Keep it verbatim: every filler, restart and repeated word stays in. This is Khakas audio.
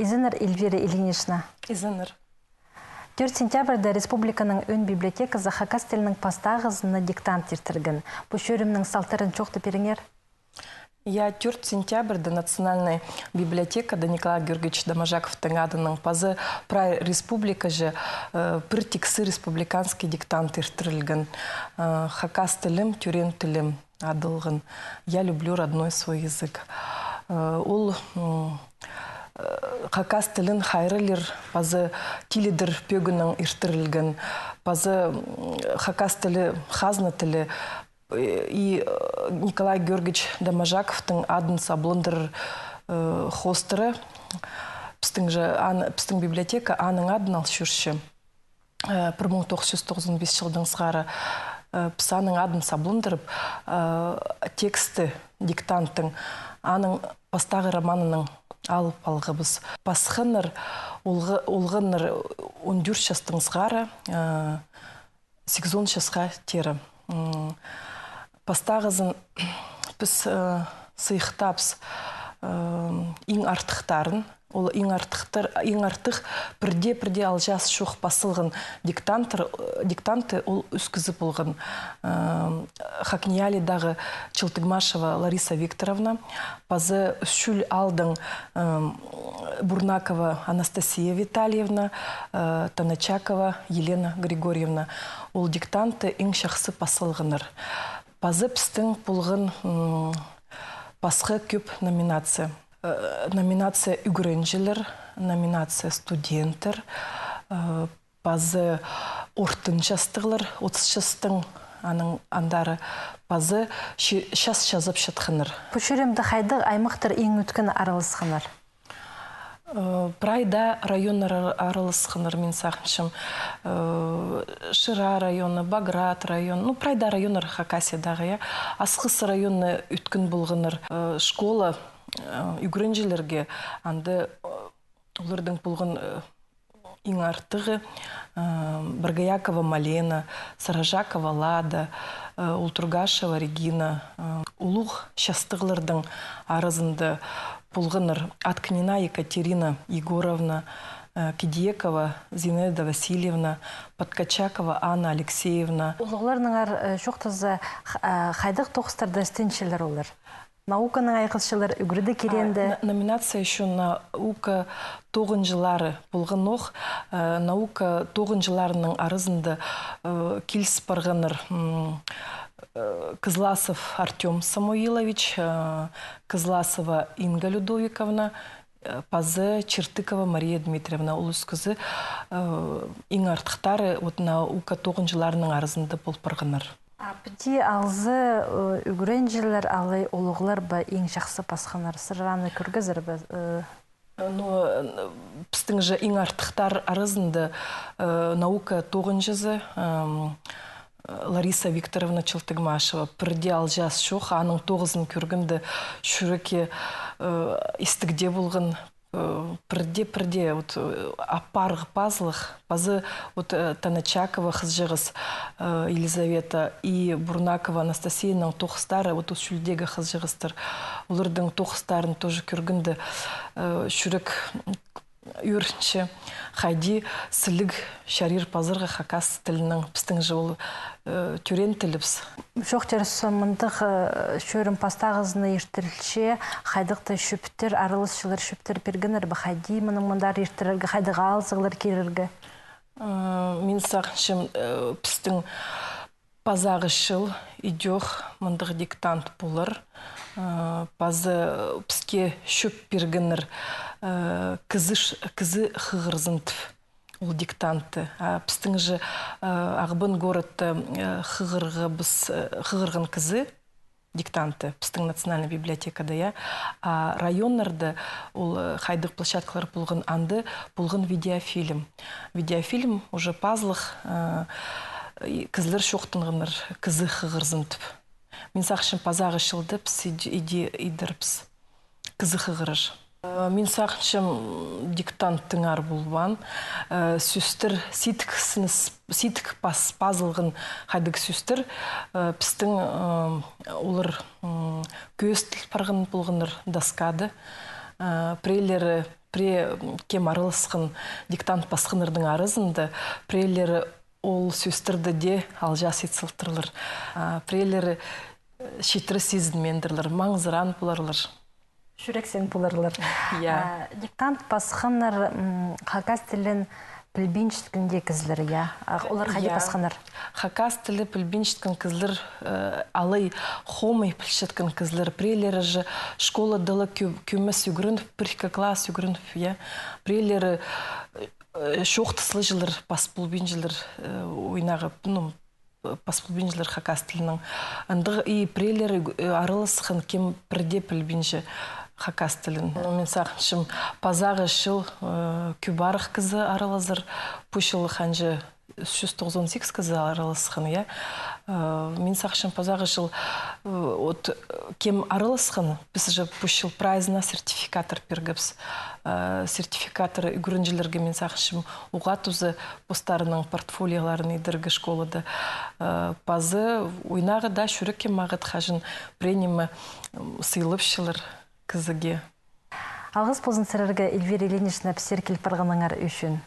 Изеннер, Эльвира Ильинична. Изеннер. Тӧрт сентябрьда республиканың ӧӧн библиотеказы хакас тілінің пастағызына диктант иртірген. Пу чӧрімнің салтарын чоохтап пиріңер. Я, тӧрт сентябрьда Национальнай библиотекада Николай Георгиевич Доможаковтың адынаң паза прай республикаҷа, э, пір тиксі республиканский диктант иртірілген. Э, «Хакас тілім, тӧреен тілім» адалған. «Я люблю родной свой язык». Э, ол, м, э, хакас тілін хайраллир паза тилідер пӧгінең иртірілген, паза, м, хакас тілі — хазна тілі, э, и, э, Николай Георгиевич Доможаковтың адын сабландырар, э, хоостыра. Пістің же ан-, пістің библиотека аның адын ал чӧрче. Э, пір муң тоғыс чӱс тоғызон пис чылдаң сығара, э, піс аның адын сабландырып, э, тексті диктанттың аның пастағы романының алып алғабыс. Пасханнар олғы-, олғаннар он тӧрт частаң сығара, э, сигізон часха теере. М, пастағызын піс, э, сыйыхтаабыс, э, иң артыхтарын. Ол иң артыхтар, иң артых пірдее-пірдее алҷаас чох пазылған диктанттар, э, диктантты ол ӱс кізі полған. Э, Хакнияалидағы Челтыгмашева Лариса Викторовна, паза ӱс чӱл аалдаң, э, Бурнакова Анастасия Витальевна, э, Таначакова Елена Григорьевна. Ол диктантты иң чахсы пазылғаннар. Паза пістің полған, м, пасха кӧп номинация. Э, номинация «Ӱгренҷілер», номинация «Студенттер», э, паза «Ортын частығлар», отыс частаң аның андары, паза чи-, час чазап чатханнар. Пу чӧрімде хайдағ аймахтар иң ӧткін араласханнар? Э, прай даа районнар ар-, араласханнар, мин сағынчам. Э, Шира районы, Баграт район, ну, прай даа районнар Хакасиядағы, я. Асхыс районы ӧткін полғаннар. Э, школа, э, ӱгренҷілерге анда, э, оларның полған, э, иң артығы, э, Боргоякова Малена, Саражакова Лада, э, Ултургашева Регина, э, улуғ частығларның аразында полғаннар Аткинина Екатерина Егоровна, э, Кидиекова Зинаида Васильевна, Подкачакова Анна Алексеевна. Улуғларнаңар, э, чоохтаза, х-, э, хайдағ тоғыстарда істенчелер олар? Науканаң айғасчалар, ӱгредіг кирегінде. А, но-, номинация ещё «Наука тоғынҷылары» полған ох. Э, наука тоғынҷыларының аразында, э, киліс парғаннар, м, э, Кызласов Артём Самоилович, э, Кызласова Инга Людовиковна, э, паза Чертыкова Мария Дмитриевна. Ол ӱс кізі, э, иң артыхтары, вот, наука тоғынҷыларының аразында пол парғаннар. А піди алза, э, ӱгренҷілер алай улуғлар ба иң чахсы пасханнар? Сірер аны кӧргезер бе, э? Ну, э, пістің же иң артыхтар аразында, э, наука тоғынҷызы, эм, Лариса Викторовна Челтыгмашева. Пірдее алҷаас чох, аның тоғызын кӧргенде чӱрекке, э, истігде полған. Э, пірдее, пірдее, вот, э, апарғы пазылых, пазы, вот, э, Таначакова хызыҷағас, э, Елизавета и Бурнакова Анастасияның тоғыстары, вот, ӱс чӱлдегі хызыҷағастар, оларның тоғыстарын тоже кӧргенде, э, чӱрек ӧрінче, хайди сіліг чарир пазарға хакас тілінең, пістің же ол, э, тӧреен тілібіс. Чоохтирза, мындағ, э, чӧрім пастағызына иртірілче, хайдағ-да чӧптер, араласчылар чӧптер пиргеннер бе, хайди мының мындар иртірерге, хайдағ алызығлар кирерге? Э, мин сағынчам, э, пістің пазағы чыл идӧк мындағ диктант полар. Э, паза піске чӧп пиргеннер, э, кізі ш-, кізі хығырзын тіп ол диктантты. А пістің же, э, Ағбан городта, э, хығырғабыс, э, хығырған кізі диктантты пістің национальный библиотекада, я. А районнарда ол, э, хайдағ площадкалар полған, анда полған видеофильм. Видеофильм уже пазылых, э, и кізілер чоохтанғаннар кізі хығырзын тіп. Мин сағынчам, пазағы чылда піс иди, иди идербіс кізі хығырар. Э, мин сағынчам, диктант тыңар полбаан. Э, сӧстер сидік сыныс, сидік пас-, пазылған хайдағ сӧстер, э, пістің, э, олар, м, кӧзіділ парған полғаннар доскада. Э, піреелері Пірее, м, кем араласхан диктант пасханнарның аразында, піреелері ол сӧстерді дее алҷаас ит салтырлар. А піреелері, э, читіре сизінмеендірлер, маңзыраан поларлар. Чӱрексен поларлар. Я. А, диктант пасханнар, м, хакас тілін пілбинчеткен дее кізілер, я. А олар хайди пасханнар? Хакас тілі пілбинчеткен кізілер, э, алай хомай пілчеткен кізілер. Піреелері же школада ла кӧ-, кӧмес ӱгреніп, пір-ікі класс ӱгреніп, я. Піреелері, э, чоохтас ла чыллар, пас полбинчалар, э, ойнағып, ну, пас полбинчалар хакас тілінең. Андағ и піреелері, э, араласхан, кем пір дее пілбинче хакас тілін. Ну, мин сағынчам, пазағы чыл, э, кӧп арах кізі аралазар, пу чыл ханҷа чӱс тоғызон сигіс кізі араласхан, я. Э, мин сағынчам, пазағы чыл, э, от, э, кем араласхан, піс же пу чыл прайзына сертификаттар пиргебіс. Э, сертификаттар ӱгренҷілерге, мин сағынчам, уғаа туза постарының портфолиоларын идерге школада. Э, пазы ойнағы даа чӱрекке мағат, хаҷан пірее ниме, м, сыйлапчалар кізіге. Алғыс ползын сірерге, Эльвира Ильинична, пісер кил парғаныңар ӱчӱн.